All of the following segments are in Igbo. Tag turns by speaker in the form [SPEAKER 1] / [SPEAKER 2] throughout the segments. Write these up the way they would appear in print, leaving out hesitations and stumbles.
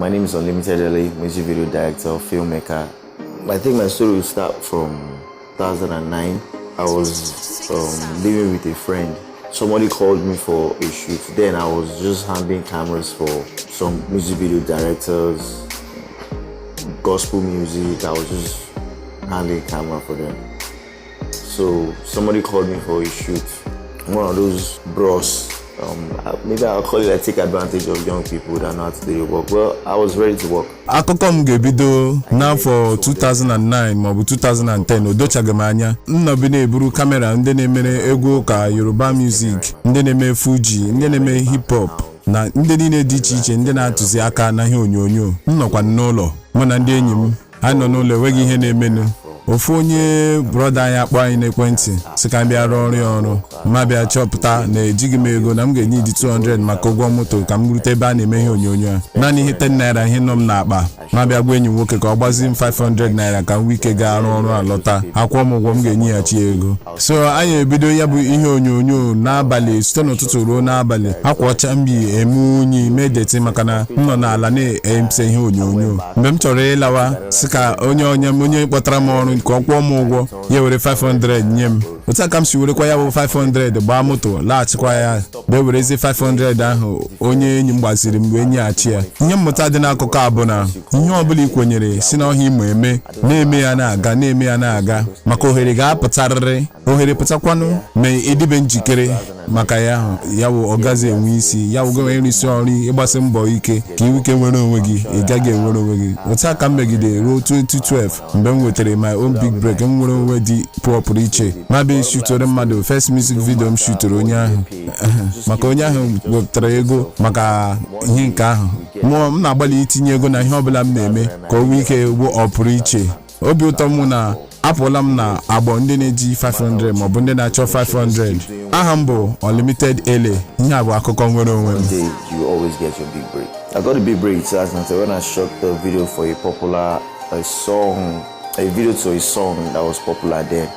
[SPEAKER 1] My name is Unlimited LA, music video director, filmmaker. I think my story will start from 2009. I was living with a friend. Somebody called me for a shoot. Then I was just handling cameras for some music video directors, gospel music. I was just handling camera for them. So somebody called me for a shoot. One of those bros. Maybe I'll call it like take advantage of young people that know how to do the work. Well, I was ready to work.
[SPEAKER 2] Akụkọ m ga-ebido n'afọ 2009 maọbụ 2010, o dochaghị m anya. M nọbi na-eburu kamera ndị na-emere egwu ụka, Yoruba music, ndị na-eme fuji, ndị na-eme hip hop na ndị niile dị iche iche, ndị na-atụzi aka na ihe onyonyo. M nọkwa n'ụlọ, mụ na ndị enyi m, anyị nọ n'ụlọ, enweghị ihe na-emenụ. Ofu onye brother anyị akpọ anyị n'ekwentị sị ka m bịa rụọ ọrụ ya ọrụ. Ma bịa chọpụta na ejighị m ego na m ga-enye idi 200 maka ụgwọ moto ka m rute ebe a na-eme ihe onyonyo a. Naanị ihe 10 naira ihe nọ m n'akpa. Ma bịa gwa enyi m nwoke ka ọ gbazi m 500 naira ka m nwee ike gaa rụọ ọrụ a, lọta, akwụọ m ụgwọ, m ga-enyeghachi ya ego. So anyị ebido ya bụ ihe onyonyo n'abalị, site n'ụtụtụ ruo n'abalị. Akwa ọcha m yi eme unyi, mee dirty, maka na m nọ n'ala na-ese ihe onyonyo. Mgbe m chọrọ ịlawa, sị ka onye kpọtara m ọrụ ka ọ kwụọ m ụgwọ, ya were 500 nye m. Otu a ka m si werekwa ya bụ 500 gbaa moto laghachikwa ya, bịa werezie 500 ahụ onye enyi m gbaziri m wee nyeghachi ya. Ihe mmụta dị n'akụkọ a bụ na ihe ọbụla ị kwenyere si n'ọhịa ịmụ eme, na-eme ya, na-aga, na-eme ya, na-aga, maka ohere ga-apụtarịrị. Ohere pụtakwanụ, ma ịdịbe njikere maka ya ahụ, ya wụ ọ gaghị enwe isi ya wụ ịrụsi ọrụ, ịgbasi mbọ ike ka iwu ike nwere onwe gị. Ị gaghị enwere onwe gị. Otu a ka m megide ruo 2012 mgbe m nwetara my own big break, m nwere onwe dị pụọ pụrụ iche. Ma bịa shootere mmadụ first music video m shootere onye ahụ, maka onye ahụ wepụtara ego maka ihe nke ahụ. Mụọ m na-agbalị itinye ego na ihe ọbụla m na-eme ka o nwee ike bụ ọ pụrụ iche. Obi ụtọ m na apụla m na agbọ ndị na-eji 500 maọbụ ndị na-achọ 500. Aha m bụ Unlimited Ele. Ihe a bụ akụkọ nwere onwe m.
[SPEAKER 1] One day you always get your big break. I got a big break in 2010 when I shot the video for a popular a song, a video to a song that was popular then,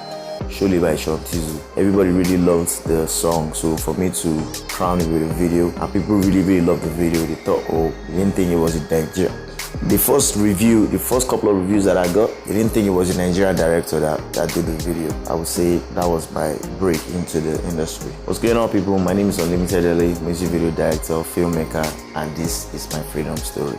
[SPEAKER 1] Surely by Sean Tizu. Everybody really loved the song, so for me to crown it with a video, and people really, really loved the video. They thought, oh, they didn't think it was in Nigeria. The first review, the first couple of reviews that I got, they didn't think it was a Nigerian director that did the video. I would say that was my break into the industry. What's going on, people? My name is Unlimited LA, music video director, filmmaker, and this is my freedom story.